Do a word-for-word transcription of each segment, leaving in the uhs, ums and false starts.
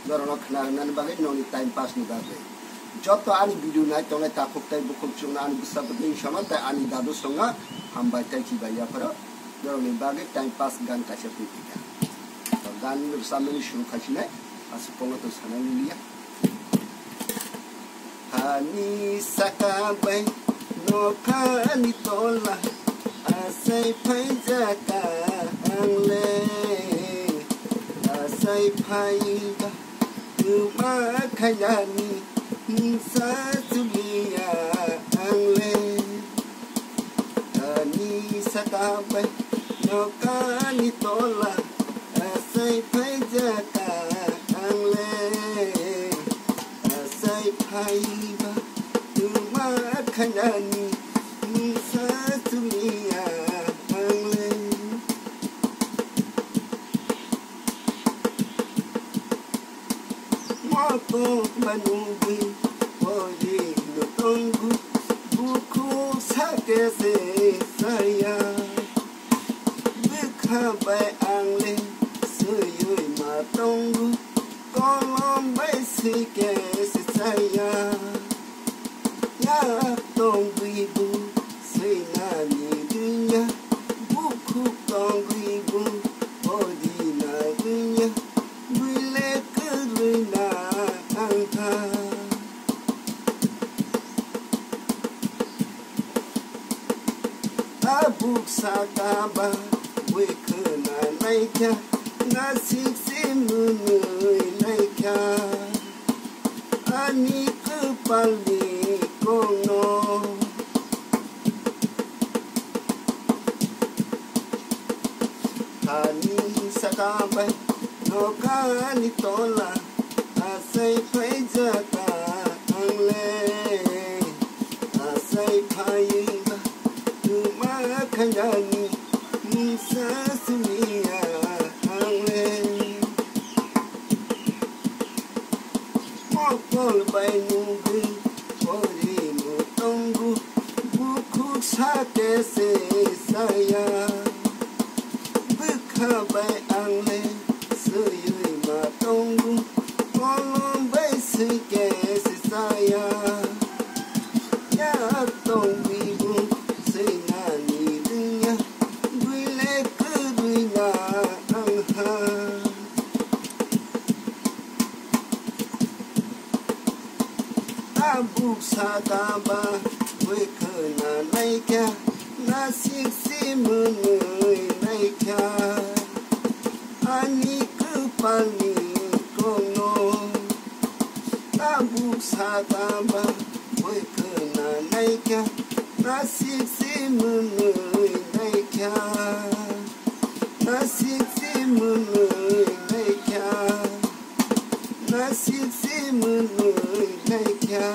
Norokno khna rwnani bagwi, nokni time pass ni bagwi. Joto ani video nai tongnai takhuk tei bukhuk chukno ani bwsa bwtwi wngsono tei ani dadu songa hambai tei chibai yapharo. Norokni bagwi time pass gan kaisa twi phika. Gan rwchapmani suru khaisinai, aswk kokno tong sanai liya. Hani saka bai nokhani tola, asai phaijaka angle, asai phaiba tuma khainani hinsa chuliya angle. Hani saka bai nokhani tola, asai phaijaka angle, asai phaiba tuma khainani hinsa chuliya angle. Moto manugwi pori no tongo, bukhuk sake se saya. Bwkha bai angle suyui ma tongo, kolom bai sike se saya. Yak tongwi bo swinani dunya, bukhuk tongwi bo pori na dunya, bwile kwrwi na ang kha. Tabuk saka ba bui khna naikha, nasik si mwnwi naikha. Ani kwpalni kokno. Hani saka bai nokhani tola, asai phaijaka angle, asai phaiba tuma khainani hinsa chuliya angle. Mokol bai nugwi pori no tongo, bukhuk sake se saya. Bwkha bai angle suyui ma tongo, kolom bai sike se saya. Yak tongwi bo swinani dunya, bwile kwrwi na ang kha. Tabuk saka ba bui khna naikha, nasik si mwnwi naikha. Ani kwpalni kokno. Tabuk saka ba bui khna naikha, nasik si mwnwi naikha. Nasik si mwnwi naikha, nasik si mwnwi naikha.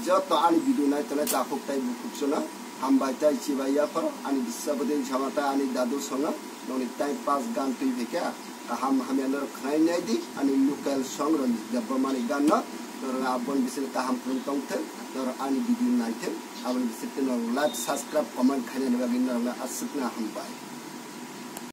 Joto ani video nai tongnai takhuk tei bukhuk chwngno hambai tei chibai yapharo, ani bwsa bwtwi sama tei ani dadu songa nokni time pass gan twi phaikha. Kaham hamya norok khwnai nai di, ani local song Ranjit Debbarmani ganno. Norok aboni bising kaham phung tongthwng, norok ani video naithwng, aboni bising norok like, subscribe, comment khainani bagwi norokno aswkno hambai.